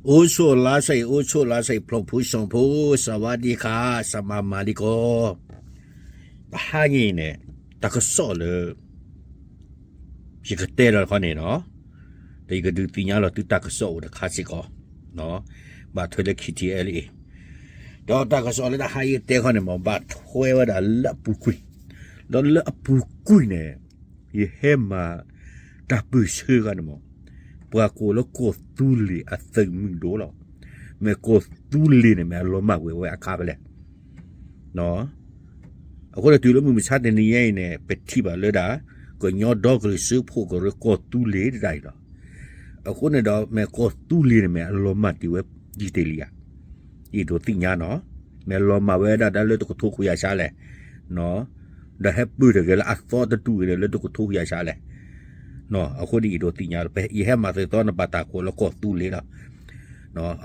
အိၣ်ဆိၣ်လါဆဲး အိၣ်ဆိၣ်လါဆဲး ဖျိၣ်ဖိစီၤဖိ စဝါဒံခါ စမၤမၤလံကီ, တဟါညါအံၤန့ၣ် တၢ်ကစီၣ်လၢ ယကတဲလီၤတခီန့ၣ်နီၤ, ဒီးယကဒုးသ့ၣ်ညါလီၤသုတၢ်ကစီၣ်အိၣ်တခါစ့ၢ်ကီး, ဘၣ်ထွဲလၢ K T L A ဒီးတၢ်ကစီၣ်လၢတဟါအံၤတဲခီန့ၣ်မ့ၢ် ဘၣ်ထွဲဝဲဒၣ်လၢအပူၤကွံာ်, ဒီးလၢအပူၤကွံာ်န့ၣ် ယဟဲမၤတၢ်ပၢၢ်ဆၢဂၤန့ၣ်မ့ၢ် ပှၤကိးလၢကီၢ်သူလ့ၤအသုးမုၢ်ဒိၣ်လီၤ. မ့ၢ်ကီၢ်သူလ့ၤန့ၣ် မ့ၢ်အလီၤမၢ်ဝဲဝဲအခါဖဲလဲၣ်. အဃိန့ၣ်တုၤလၢမုၢ်မဆါတနံၤညါအံၤန့ၣ် ပထံၣ်ဘၣ်လၢဒၣ် ကညီဒီကလုာ်စၢဖှိၣ်ကရၢကီၢ်သူလ့ၤတဒၣ်အံၤလီၤ. အဃိန့ၣ်ဒီး မ့ၢ်ကီၢ်သူလ့ၤန့ၣ် မ့ၢ်အလီၤမၢ်တ့ၢ်ဝဲဒ်တ့ၢ်လံဧါ, ယအဲၣ်ဒိးသ့ၣ်ညါနီၤ, မ့ၢ်လီၤမၢ်ဝဲဒၣ်တၢ်လၢတကထိခွံကယၤစါလဲၣ်, ဒီးဟဲပၢၢ်ထီၣ်က့ၤလၢအသီတဒူၣ်ဂ့ၤဒီးလၢတကထိခွံကယၤစါလဲၣ်. အဃိန့ၣ်ယအဲၣ်ဒိးသ့ၣ်ညါ, ယဟဲမၤသ့ၣ်သီန့ၣ် ဘၣ်တၢ်ကိးလၢကီၢ်သူလ့ၤလီၤ.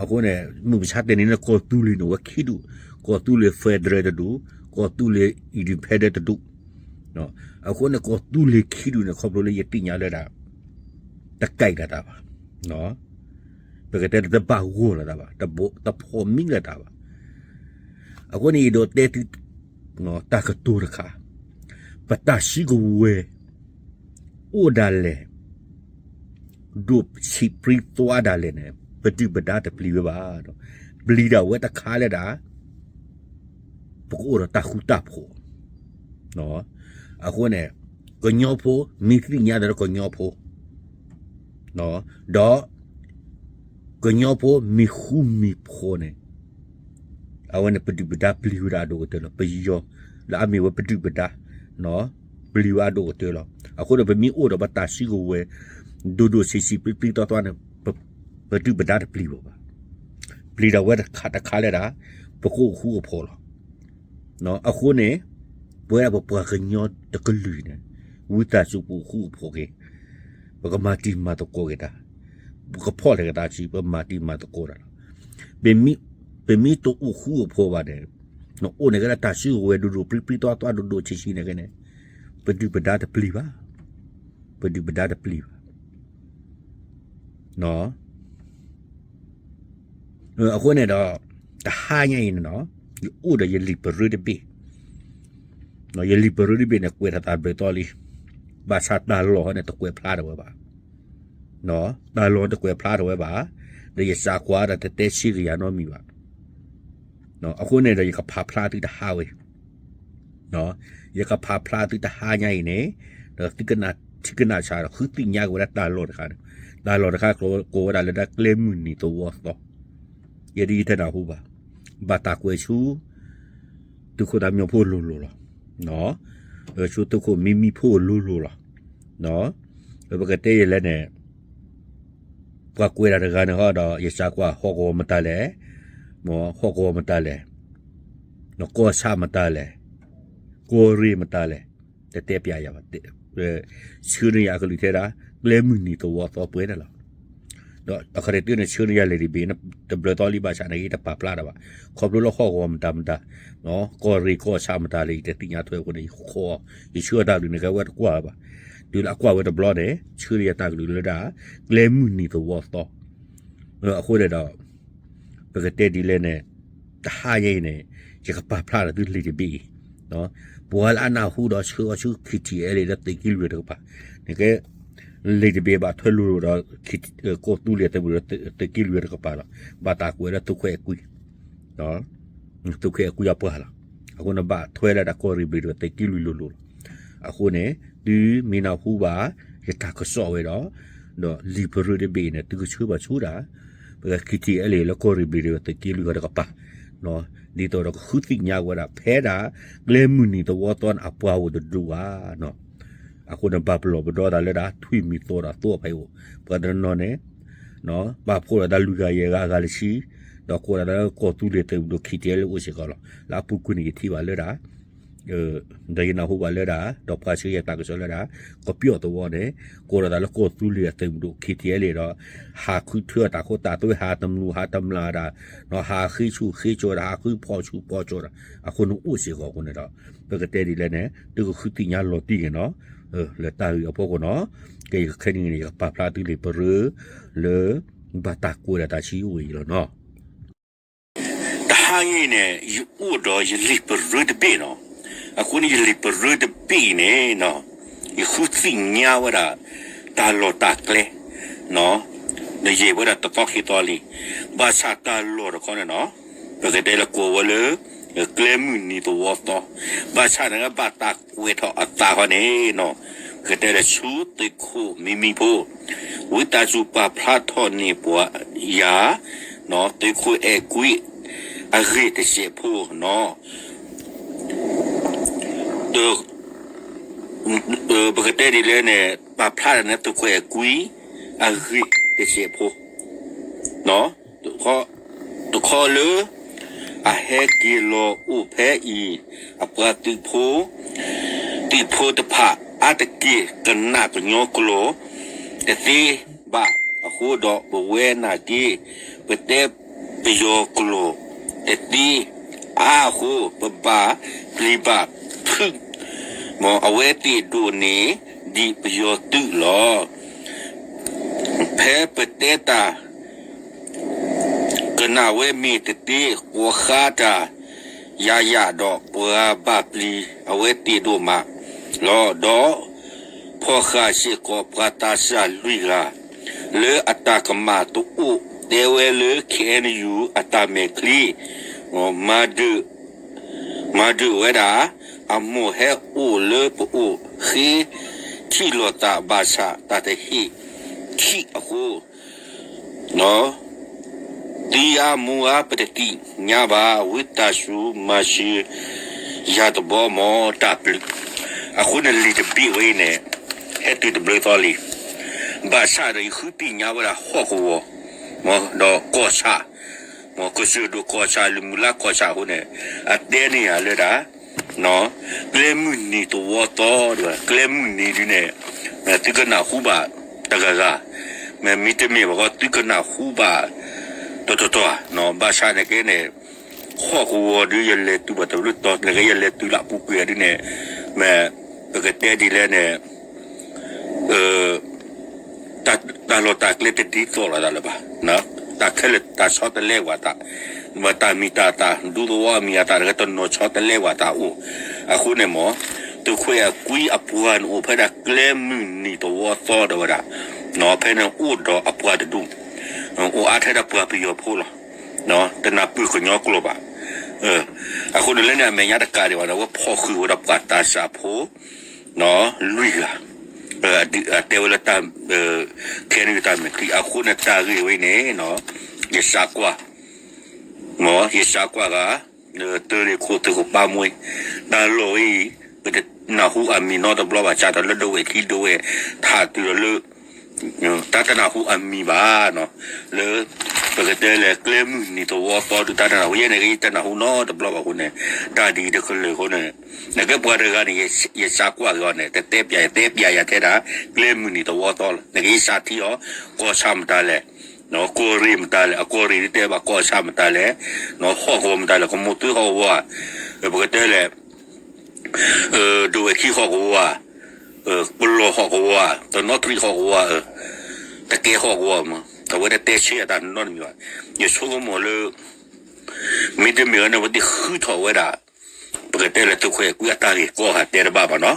အဃိန့ၣ် မုၢ်မဆါတနံၤန့ၣ် ကီၢ်သူလ့ၤန့ၣ် အိၣ်ဝဲခံဒူၣ်, ကီၢ်သူလ့ၤ federal တဒူၣ်, ကီၢ်သူလ့ၤ independent တဒူၣ်. အဃိန့ၣ် ကီၢ်သူလ့ၤခံဒူၣ်န့ၣ် ခီဖျိလၢယသ့ၣ်ညါလၢဒၣ် တကဲးလၢၤတၢ်ဘၣ်, ပကတဲတဘၣ်ဂီၢ်လၢၤတၢ်ဘၣ်, တဘိ, တဖိးမံလၢၤတၢ်ဘၣ်. အဃိန့ၣ် ယအဲၣ်ဒိးတဲသု တၢ်ကတိၤတခါ, ပတၢ်စုကဝဲၤ အိၣ်ဒၣ်လဲာ် ဒိၣ်ဆံးပြံသွါဒၣ်လဲာ်န့ၣ် ပဒုၣ်ပဒါတပျံၤဝဲဘၣ်. ပျံၤဒၣ်ဝဲတခါလၢဒၣ် ပကအိၣ်ဒီးတၢ်ဃူတၢ်ဖိး. အဃိန့ၣ် ကညီဖိ မ့ၢ်သ့ၣ်ညါဒီးကညီဖိ ဒီး ကညီဖိမ့ၢ်ဃူမ့ၢ်ဖိးန့ၣ် အဝဲန့ၣ် ပဒုၣ်ပဒါပျံၤဝဲဒၣ်အဒိၣ်ကတၢၢ်လီၤ. ပယီၤလၢအမ့ၢ်ဝဲပဒုၣ်ပဒါ ပျံၤဝဲအဒိၣ်ကတၢၢ်လီၤ. အဃိန့ၣ် ပမ့ၢ်အိၣ်ဒီးပတၢ်စုကဝဲၤ ဒိၣ်ဒိၣ်ဆံးဆံး ပျံၤပျံၤသွါသွါန့ၣ် ပဒုၣ်ပဒါတပျံၤဘၣ်ဘၣ်. ပျံၤဒၣ်ဝဲတခါတခါလၢဒၣ် ပကအိၣ်ဃူအိၣ်ဖိးလီၤ. အဃိန့ၣ် ပဝဲဒၣ်ပပှၤကညီတကလုာ်န့ၣ် ဝံသးစူၤပအိၣ်ဃူအိၣ်ဖိးက့ၤ, ပကမၤတံၤမၤသကိးက့ၤတၢ်, ပကဖီၣ်လဲၣ်က့ၤတၢ်စု ပမၤတံၤမၤသကိးတၢ်လီၤ. ပမ့ၢ်တအိၣ်ဃူအိၣ်ဖိးဘၣ်န့ၣ် နအိၣ်န့ၣ်ကဲဒၣ်တၢ်စုကဝဲၤဒိၣ်ဒိၣ်ပျံၤပျံၤသွါသွါဒိၣ်ဒိၣ်ဆံးဆံးန့ၣ်ကဲန့ၣ် ပဒုၣ်ပဒါတပျံၤဘၣ်, ပဒုၣ်ပဒါတပျံၤဘၣ်. အဃိန့ၣ်ဒီး တဟါညါအံၤန့ၣ်နီၤ ယအိၣ်ဒီးယလံာ်ပရၢတဘ့ၣ်, ယလံာ်ပရၢတဘ့ၣ်န့ၣ် ကွဲးထီၣ်သးဘျၢသီလံ, ဘၣ်ဆၣ်တၢ်လီၢ်န့ၣ်တကွဲးဖျါထီၣ်ဝဲဘၣ်, တၢ်လီၢ်တကွဲးဖျါထီၣ်ဝဲဘၣ်, ဒီးယစးကွၢ်ဒီးတတဲဆံးကယၤနီတမံၤဘၣ်. အဃိန့ၣ်ဒီး ယကဖးဖျါသုတဟါဝဲ, ယကဖးဖျါသုတဟါညါအံၤန့ၣ်, ဒီးသုကနၣ်ထံကနၣ်ဆးဒီး ဃုသ့ၣ်ညါက့ၤဝဲဒၣ်တၢ်လီၢ်တခါန့ၣ်, တၢ်လီၢ်တခါ ကိးဝဲဒၣ်လၢတၢ်ကျဲမုၢ်နံၤသဝီသီ, ယဲဒၣ်ယတနၢ်ဟူဘၣ်, ဘၣ်တၢ်ကွဲးဆူ သုးခိၣ်သးမံဖိအလိၤလိၤလီၤ, ဆူသုးခိၣ်မံမံဖိအလိၤလိၤလီၤ. ပကတဲယဲလဲၣ်န့ၣ် ပှၤကွဲးတၢ်တဂၤန့ၣ်ဟီဒီး ယစးကွၢ်ဟီၣ်ကဝီၤမတၤလဲၣ်, ဟီၣ်ကဝီၤမတၤလဲၣ်, ကီၢ်ဆၣ်မတၤလဲၣ်, ကီၢ်ရ့ၣ်မတၤလဲၣ်, တတဲပျးယၤဘၣ်, ဆှၢန့ၢ်ယၤအကလုၢ်ထဲဒၣ် ကျဲမုၢ်နံၤသဝီသီပှဲၤန့ၣ်လီၤ. ဒီးအခီၣ်ထံးတုၤန့ၣ် ဆှၢန့ၢ်ယၤလံာ်တဘ့ၣ်န့ၣ် တဘျၢသီလံဘၣ်ဆၣ်န့ၣ် ယတပာ်ဖျါတၢ်ဘၣ်, ခီဖျိလၢဟီၣ်ကဝီၤမတၤမတၤ, ကီၢ်ရ့ၣ်ကီၢ်ဆၣ်မတၤလဲၣ် ယတသ့ၣ်ညါထွဲအဃိန့ၣ် ယဃီ, ယဆှၢတၢ်ကလုၢ်န့ၣ် ကဲဝဲတကွၢ်ဘၣ်, တုၤလၢအကွၢ်ဝဲတဘျီန့ၣ် ဆှၢန့ၢ်ယၤတၢ်ကလုၢ်လၢဒၣ် ကျဲမုၢ်နံၤသဝီသီ အဃိန့ၣ်ဒီး ပကတဲဒ်လဲၣ်န့ၣ်, တဟါညါအံၤန့ၣ် ယကပာ်ဖျါထီၣ်သုလံာ်တဘ့ၣ်အံၤ, ပှၤလၢအနၢ်ဟူဒီးဆှၢအီၤဆူ K T L A လၢသုးက့လွံၢ်တကပၤ, နကဲ လံာ်တဘ့ၣ်ဘၣ်ထွဲလိၤလိၤဒီး ကီၢ်သူလ့ၤသုးမုၢ်ဒီးသုးက့လွံၢ်တကပၤလီၤ. ဘၣ်တၢ်ကွဲးလၢသုးခွဲးအကွံာ် သုးခွဲးအကွံာ်အပှၤလီၤ. အဃိန့ၣ်ဘၣ်ထွဲလၢဒၣ်ကီၢ်ရ့ၣ်ဘျ့ၣ်ဒီးသုးက့လွံၢ်လိၤလိၤလီၤ. အဃိန့ၣ် သုမ့ၢ်နၢ်ဟူဘၣ် ယတၢ်ကစီၣ်ဝဲဒီး ဒီးလံာ်ပရၢတဘ့ၣ်အံၤန့ၣ် သုကဆှၢဘၣ်ဆူဒၣ် ပ K T L A လၢကီၢ်ရ့ၣ်ဘျ့ၣ်ဒီးသုးက့လွံၢ်တကပၤ, ဒ်သိးဒီးကဃုသ့ၣ်ညါဝဲဒၣ် ဖဲဒၣ် ကျဲမုၢ်နံၤသဝီသီန့ၣ် အပှၤအိၣ်တဒူၣ်ဘၣ် အဃိန့ၣ် ဘၣ်ပလီၢ်ပဒီသးလၢဒၣ် ထွံၣ်မံၤသီဒီးသိအဖးအံၤအိၣ်, ပှၤတနီၤန့ၣ် ဘၣ်ဖှိၣ်ဒီးတၢ်လွံၢ်ဂၤယဲၢ်ဂၤအဂၤတဆံ, ဒီးကိးဒၣ်လၢကီၢ်သူလ့ၤသုးမုၢ်ဒိၣ် K T L A အိၣ်စ့ၢ်ကီးလီၤ. လၢအပူၤကွံာ်န့ၣ် ယထံၣ်ဘၣ်လၢဒၣ် ဒီးယနၢ်ဟူဘၣ်လၢဒၣ် ဒီးပှၤဆှၢယၤတၢ်ကစီၣ်လၢဒၣ် ကပျီၣ်သဝီန့ၣ် ကိးဒၣ်သးလၢကီၢ်သူလ့ၤအသုးမုၢ်ဒိၣ် K T L A ဒီး ဟးဃုထၢတၢ်ခိတၢ်သွဲ ဟးတမျူးဟးတမျးဒၣ်, ဟးဃ့ဆူၣ်ဃ့ကၠီၤဒၣ် ဟးဃုဖီၣ်ဆူၣ်ဖီၣ်ကၠီၤဒၣ် အဃိန့ၣ်အိၣ်စ့ၢ်ကီးအဃိန့ၣ်ဒီး ပကတဲဒ်လဲၣ်န့ၣ် သုကဃုသ့ၣ်ညါလီၤတံၢ်က့ၤနီၤ, လၢတၢ်ဂ့ၢ်အဖီခိၣ်နီၤ, ကဲယခဲနံၣ်န့ၣ် ယကပာ်ဖျါသုလံာ်ပရၢ လၢ ဘၣ်တၢ်ကွဲးဒီးတၢ်ဆံးအိၣ်အံၤလီၤနီၤ. တဟါအံၤန့ၣ် ယအိၣ်ဒီးယလံာ်ပရၢတဘ့ၣ်နီၤ. အဃိန့ၣ် ယလံာ်ပရၢတဘ့ၣ်အံၤန့ၣ် ယဃုသ့ၣ်ညါဝဲဒၣ် တၢ်လီၢ်တၢ်ကျဲ နယဲၢ်ဝဲဒၣ်တသီခံသီလံ. ဘၣ်ဆၣ်တၢ်လီၢ်တခီန့ၣ်နီၤ ပကတဲလၢကိးဝဲလၢ ကျဲမုၢ်နံၤသဝီသီ, ဘၣ်ဆၣ်န့ၣ်ဘၣ်တၢ်ကွဲးထီၣ်အသးခီန့ၣ်နီၤ ပကတဲလၢဆူသုးခိၣ်မံမံဖိ ဝံသးစူၤပာ်ဖျါထီၣ်န့ၢ်ပှၤယၤ သုးခိၣ်အဲၣ်ကွံ အဂ့ၢ်တစဲးဖိနီၤ. ပကတဲဒ်လဲၣ်န့ၣ် ပာ်ဖျါန့ၣ် သုးခိၣ်အဲၣ်ကွံ အဂ့ၢ်တစဲးဖိ တခီလၢ အဟဲက့ၤလီၤအိၣ်ဖဲအံၤ အပှၤသုးဖိ သုးဖိတဖၣ် အါတက့ၢ်ကနၣ်ကညီကျိာ် တသ့ဘၣ်အဃိဒီး ပဝဲနာ်က့ ပတဲပယီၤကျိာ်တသ့အါအဃိ ပဘၣ်ပျံၤဘၣ်ဖုး မ်အဝဲသ့ၣ်ဒိၣ်န့ၢ်ဒံးပယီၤသုးလီၤ. ဖဲပတဲတၢ် ကနၣ်ဝဲမ့ၢ်တသ့ ကိးဃါတၢ်ယၤယၤဒီး ပှၤဘၣ်ပျံၤအဝဲသ့ၣ်ဒိၣ်မးလီၤ. ဒီးဖီၣ်ဃာ်စ့ၢ်ကီးပှၤသးစၢ်လွံၢ်ဂၤ လၢအတၢ်ကမၣ်တအိၣ်တဲဝဲလၢ ခ့ၣ်အဲၣ်ယူၣ် အတၢ်မဲာ်ချံ မၤဒုး မၤဒုးဝဲဒၣ် အမိၢ်ဟဲအိၣ်လၢပအိၣ်ဃ့ ထံၣ်လိာ်သးဘၣ်ဆၣ်တၢ်တဟ့ၣ်ထံၣ်အဃိ သံဧါမူဧါ ပတသ့ၣ်ညါဘၣ် ဝံသးစူၤမၤစၢၤယၤတဘျီမၢ် တၢ်ဘျုး. အဃိန့ၣ်လံာ်တဘ့ၣ်ဝဲအံၤန့ၣ် ဟဲတုၤတဘျုးသီလံ. ဘၣ်ဆၣ်ဒီးယဃုသ့ၣ်ညါဝဲဒၣ်ဟီၣ်ကဝီၤ ဒီးကီၢ်ဆၣ် မ်ကစၢၢ်ဒိၣ်ကီၢ်ဆၣ် လၢမုၢ်လၢ်ကီၢ်ဆၣ်အဃိန့ၣ် အတဲန့ၢ်ယၤလၢဒၣ် ကျဲမုၢ်နံၤသဝီသီ ကျဲမုၢ်နံၤဒ်န့ၣ် သုကနၢ်ဟူဘၣ်တဂၤဂၤ, မ့မ့ၢ်တမ့ၢ်ဘၣ်ဃီ သုကနၢ်ဟူဘၣ်တတီၤတီၤ, ဘၣ်ဆၣ်န့ၣ်ကဲန့ၣ် ဟီၣ်ကဝီၤဒ်ယလဲၤတုၤဘၣ်တဘျုးတီၤ နကဲယလဲၤတုၤလၢအပူၤကွံာ်ဒ်န့ၣ် မ့ၢ်ပကတဲဒ်လဲၣ်န့ၣ် တၢ်လီၢ်တၢ်ကျဲတဒ်သိးလိာ်သးလၢၤဘၣ်, တၢ်ခဲလၢာ်တၢ်ဆီတလဲဝဲသး, တၢ်မံၤတၢ်သၣ် ဒူသဝီအမံၤအသၣ်တဂ့ၤ တနီၤဆီတလဲဝဲသးအိၣ်, အဃိန့ၣ်မ့ၢ် သုးခိၣ်အဲၣ်ကွံအပှၤန့ၣ်အိၣ်ဖဲဒၣ်ကျဲမုၢ်နံၤသဝီသီဒီးဝဲဒၣ်, ဖဲန့ၣ်အိၣ်ဒီးအပှၤတဒူၣ်, အိၣ်အါထဲဒၣ်ပှၤပယီၤဖိလီၤ, တနၢ်ပၢၢ်ကညီကျိာ်ဘၣ်, အဃိန့ၣ်လၢန့ၣ်အမဲာ်ညါတကးဒံးဘၣ်န့ၣ် အဝဲဖီၣ်ဃုာ်ဝဲဒၣ်ပှၤသးစၢ်ဖိ လွံၢ်ဂၤ, အတဲဝဲလၢ ခဲန့ၣ်တၢ်မဲာ်ချံ အဃိန့ၣ်တၢ်ဂ့ၢ်ဝဲအံၤန့ၣ် ယစးကွၢ်, မ်ယစးကွၢ်ဂၤ တရ့ၣ်ခိၣ်သုးခိၣ်ပၢ်မှံ, တၢ်လီၢ်ဝဲအံၤ ပတနၢ်ဟူအမံၤနီတဘျီဘၣ် စးထီၣ်လၢဒဝဲၢ်ခံဒဝဲၢ် ထးတုၤဒီးလၢ တၢ်တနၢ်ဟူအမံၤဘၣ်, လၢ ပကတဲလၢကျဲမုၢ်နံၤသဝီသီဒုး တၢ်တနၢ်ဟူ ယဲန့ၣ် ယတနၢ်ဟူနီတဘျီဘၣ်အဃိန့ၣ် တၢ်ဒ်အံၤတကလုာ်အဃိန့ၣ် နကဲပှၤတဂၤန့ၣ် ယစးကွၢ်က့ၤအီၤန့ၣ် တတဲပျး ယတဲပျးယၤထဲဒၣ် ကျဲမုၢ်နံၤသဝီသီလီၤ. နက့ယစးထံၣ်အီၤ ကီၢ်ဆၣ်မတၤလဲၣ်, ကီၢ်ရ့ၣ်မတၤလဲၣ်, အကီၢ်ရ့ၣ်ဒ်တဲဘၣ် ကီၢ်ဆၣ်မတၤလဲၣ်, ဟီၣ်ကဝီၤမတၤလဲၣ်, ကမိၢ်သုဟီၣ်ကဝီၤ, ပကတဲလဲၣ် ဒဝဲၢ်ခံဟီၣ်ကဝီၤ, ပလီၢ်ဟီၣ်ကဝီၤ, တနီသရံၣ်ဟီၣ်ကဝီၤ, တကဲဟီၣ်ကဝီၤမး, အဝဲတတဲဆၢအတၢ်နီတမံၤဘၣ်. ယဆိကမိၣ်လၢ မ့တမ့ၢ်လၢန့ၣ် အဝဲသ့ၣ်ဃုထီၣ်ဝဲဒၣ် ပကတဲလၢသုးခိၣ်အဲၣ်ကွံအတၢ်ဂ့ၢ်ကီဟးတဲတဘၣ်ဘၣ်နီၤ.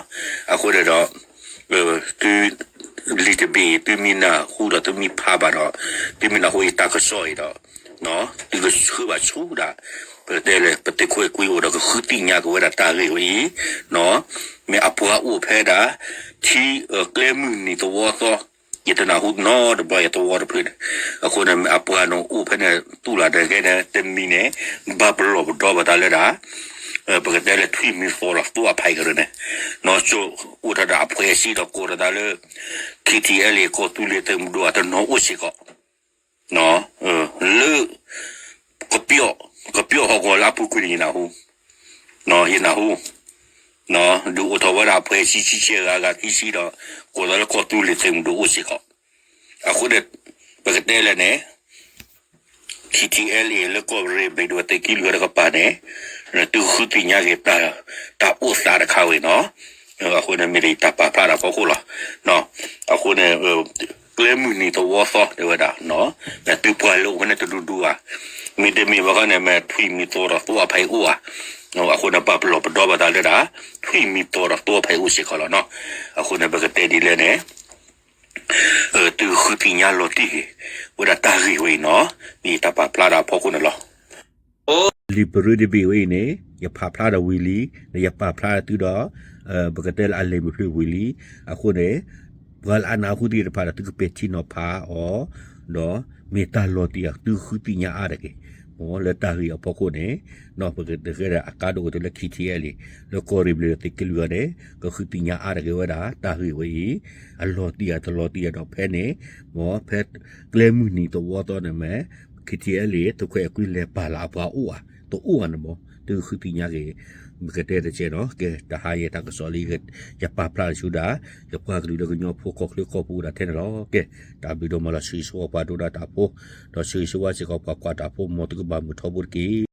အဃိန့ၣ်ဒီး သု လံာ်တဘ့ၣ် သုမ့ၢ်နၢ်ဟူဒီးသုမ့ၢ်ဖးဘၣ်ဒီး သုမ့ၢ်နၢ်ဟူယတၢ်ကစီၣ်အံၤဒီး သုကဆှၢဘၣ်ဆူဒၣ် ပကတဲလၢပသုးခိၣ်အဲၣ်ကွံအိၣ်ဒီးကဃုသ့ၣ်ညါက့ၤဝဲဒၣ်တၢ်ဂ့ၢ်ဝဲအံၤ မ့ၢ်အပှၤအိၣ်ဖဲဒၣ် ထံ ကျဲမုၢ်နံၤသဝီသီ ယတနၢ်ဟူနီတဘျီယသဝီတဖျၢၣ်န့ၣ်, အဃိန့ၣ် အပှၤန့ၣ်အိၣ်ဖဲန့ၣ် သူၣ်လၢ်တဂ့ၤန့ၣ် တမံၤန့ၣ် ဘၣ်ပလီၢ်ပဒီပသးလၢဒၣ် ပကတဲလၢထွံၣ်မံၤသီလီၤ သိအဖးကရၢန့ၣ်, နီၢ်ကၠိအိၣ်တၢ်ဒီးအဖှဲးစံဒီးကိးတၢ်လၢ ခံထံၣ်အဲလ့ၣ် ကီၢ်သူလ့ၤသုးမုၢ်ဒိၣ်အတနီၤအိၣ်စ့ၢ်ကီး လၢ ကပျီၢ် ကပျီၢ်ဟီၣ်ကဝီၤလၢအပူၤကွံာ်န့ၣ် ယနၢ်ဟူ, ယနၢ်ဟူ, ဒုးအိၣ်ထီၣ်ဝဲဒၣ်အဖှဲးဆံဆံဆဲဂၤဂၤခံဆံဒီး ကိးလီၤလၢကီၢ်သူလ့ၤသုးမုၢ်ဒိၣ်အိၣ်စ့ၢ်ကီး, အဃိန့ၣ် ပကတဲလဲၣ်န့ၣ် ခံထံၣ်အဲလ့ၣ် လၢကီၢ်ရ့ၣ်ဘ့ၣ်ဒိၣ်သုးကံလွံၢ်တကပၤန့ၣ် သုဃုသ့ၣ်ညါက့ၤ တၢ်အိၣ်သးတခါဝဲနီၤ, အဃိန့ၣ်မ့ၢ်တၢ်ပာ်ဖျါတၢ်ဖီခိၣ်လီၤ, အဃိန့ၣ် ကျဲမုၢ်နံၤသဝီသီတဲဝဲဒၣ်, မ့ၢ်သုပှၤလၢအိၣ်ဖဲန့ၣ်တဒူဒူဧါ, မ့တမ့ၢ်ဘၣ်ခီန့ၣ် မ့ၢ်ထွံၣ်မံၤသီဒီးသိအဖးအံၤအိၣ်ဧါ, အဃိန့ၣ် ပာ်ပလီၢ်ပဒီဘၣ်သးလၢဒၣ် ထွံၣ်မံၤသီဒီးသိအဖးအံၤအိၣ်စ့ၢ်ကီးလီၤနီၤ. အဃိန့ၣ် ပကတဲဒ်လဲၣ်န့ၣ် သုဃုသ့ၣ်ညါလီၤတံၢ်ဂ့ၤ ဝဲဒၣ်တၢ်ဂ့ၢ်ဝဲအံၤနီၤ, မ့ၢ်တၢ်ပာ်ဖျါဒၣ်အဖီခိၣ်န့ၣ်လီၤ. လံာ်ပရၢတဘ့ၣ်ဝဲအံၤန့ၣ် ယဖးဖျါဒီးဝံၤလံ, ဒီးယပာ်ဖျါသုဒီး ပကတဲလၢအလံာ်မုၢ်ဖျၢၣ်ဝံၤလံ. အဃိန့ၣ် ပှၤလၢအနၢ်ဟူသ့ၣ်တဖၣ်ဒီး သုကပဲာ်ထံနီၤဖးအီၤ, ဒီးမ့ၢ်တၢ်လီၤတံၢ်အီၤ သုဃုသ့ၣ်ညါအါတက့ၢ်, မ်လၢတၢ်ဂ့ၢ်အဖီခိၣ်န့ၣ် ပကတဲအကါဒိၣ်ကတၢၢ်လၢ ခံထံၣ်အဲလံာ် လၢကီၢ်ရ့ၣ်ဘျံးဒီးသုးက့လွံၢ်အီၤန့ၣ် ကဃုသ့ၣ်ညါအါတက့ၢ်ဝဲဒၣ် တၢ်ဂ့ၢ်ဝဲအံၤ အလီၤတံၢ်အီၤတလီၤတံၢ်အီၤဒီးဖဲန့ၣ်, မ်ဖဲကျဲမုၢ်နံၤသဝီသီန့ၣ်မ့ၢ် ခံထံၣ်အဲလံာ် သုးခွဲးအကွံလဲၤပာ်လၢအပှၤအိၣ်ဧါ တအိၣ်ဧါန့ၣ်မ့ၢ် သုဃုသ့ၣ်ညါက့ၤ, ပကတဲတကဲနီၤ. ကဲ တဟါယဲတၢ်ကစီၣ်လၢ ယပာ်ဖျါတဆူဒၣ် ယပှၤကလုာ်လၢကညီဖိကီၢ်ချၢကီၢ်ပူၤဒၣ်ထဲန့ၣ်လီၤ. ကဲ တၢ်ဘျုးဒိၣ်မးလီၤ. ဆၢဂ့ၤဆၢဝါပှၤဒိကနၣ်တၢ်ဖိ, ဒီးဆၢဂ့ၤဆၢဝါစ့ၢ်ကီးပှၤကွၢ်တၢ်ဖိ မ်သုကဘၣ်မုာ်ထီဘိတက့ၢ်.